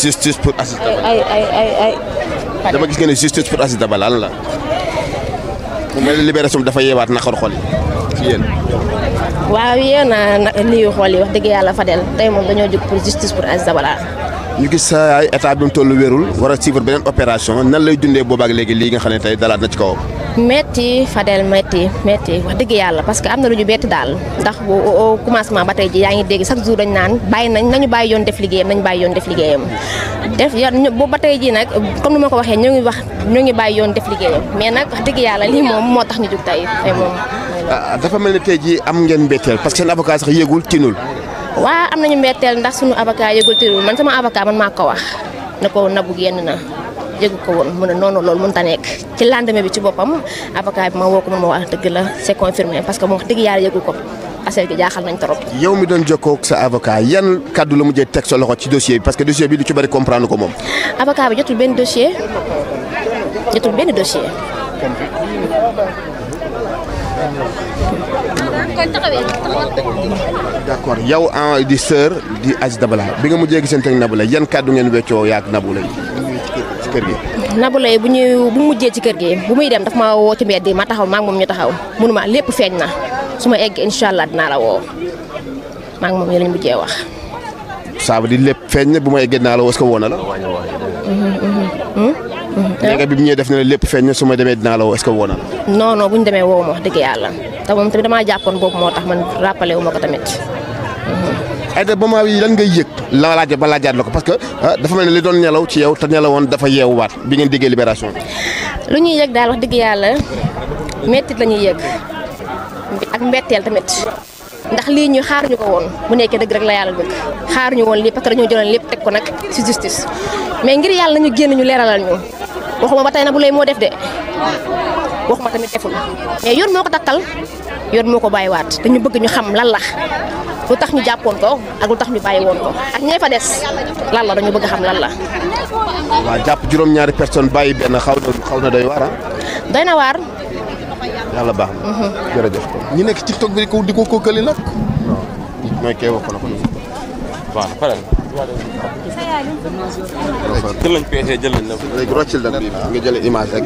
justice pour Aziz Dabala. ay dama gis nga ne justice pour Aziz Dabala lan la. mu mel ni libération dafa yeewaat naqar xol yi ci yéen. waaw yéen a nuyu xool yi wax dëgg yàlla Fadel tey moom dañoo jóg pour justice pour Aziz Dabala. ñu gis sa état bi mu toll wérul war a suivre beneen opération nan lay dundee boobaak léegi lii nga xam ne tey dalaat na ci kawam. metti Fadel metti wax dëgg yàlla parce que am na lu ñu betti daal ndax au commencement ba tey ji yaa ngi dégg chaque jour dañ naan nañu bàyyi yoon def liggéeyam boobu ba tey ji nag comme ni ma ko waxee ñoo ngi bàyyi yoon def liggéeyam mais nag wax dëgg yàlla lii moom moo tax ñu jug tey moom. dafa mel ne tey ji am ngeen mbetteel parce que seen avocat sax yëgul tinul. waaw am nañu mbetteel ndax suñu avocat yëgul tinul man sama avocat man maa ko wax ne ko Nabou génn na. yëgu ko woon mu ne noonu loolu mënut a nekk ci lendemain bi ci boppam avocat bi ma woo ko ma wax dëgg la c'est confirmé parce que moom wax dëgg yàlla yëgu ko affaire gi jaaxal nañ trop. yow mi doon jokkoo ak sa avocat yan kaddu la mujjee teg sa loxo ci dossier bi parce que dossier bi du ci bari comprendre ko moom. avocat bi jotul benn dossier. d'accord yow di sœur di Aziz Dabala bi nga mujjee gisante ak Nabou Leye yan kaddu ngeen weccoo yaa ak Nabou Leye ci kër gi. Nabou Leye bu mujjee ci kër gi bu muy dem daf ma woo ci mbedd ma taxaw maa ngi moom ñu taxaw munuma lépp feeñ na su ma egg incha allah dinaa la woo maa ngi moom ñu lañ mujjee wax. ça veut dire lépp feeñ na bu ma eggee dinaa la woo est-ce que woo na la. léegi bi mu ñëwee def na lépp feeñ na su ma demee dinaa la woo est-ce que woo na la. non bu ñu demee woo ma wax dëgg yàlla te moom tamit damaa jàppoon boobu moo tax man rappelé wu ma ko tamit. Aïda moment yi lan ngay yëg la laaj ba laajaat la ko parce que dafa mel ne li doon nelaw ci yow te nelawoon dafa yeewuwaat bi ngeen déggee libération bi. lu ñuy yëg daal wax dëgg yàlla mettit la ñuy yëg ak mbetteel tamit ndax lii ñu xaaruñu ko woon bu nekkee dëgg rek la yàlla bëgg xaaruñu woon lii parce que dañoo jëloon lépp teg ko nag ci justice mais ngir yàlla nañu génn ñu leeralal ñu waxuma ba tey Nabou Leye moo def de waxuma tamit deful mais yoon moo ko takkal yoon moo ko bàyyiwaat dañu bëgg ñu xam lan la lu tax ñu jàppoon ko ak lu tax ñu bàyyi woon ko ak ñee fa des lan la dañu bëgg xam lan la. waaw jàpp juróom-ñaari personne bàyyi benn xaw na doy waar ah. doy na waar. yàlla baax na. jërëjëf ñi nekk ci TikTok bi di ko kookali nag. mooy kay wax na ko nii. waaw pare. jël nañ peese jël nañ la. léegi roccil nag bi nga jëlee image rek.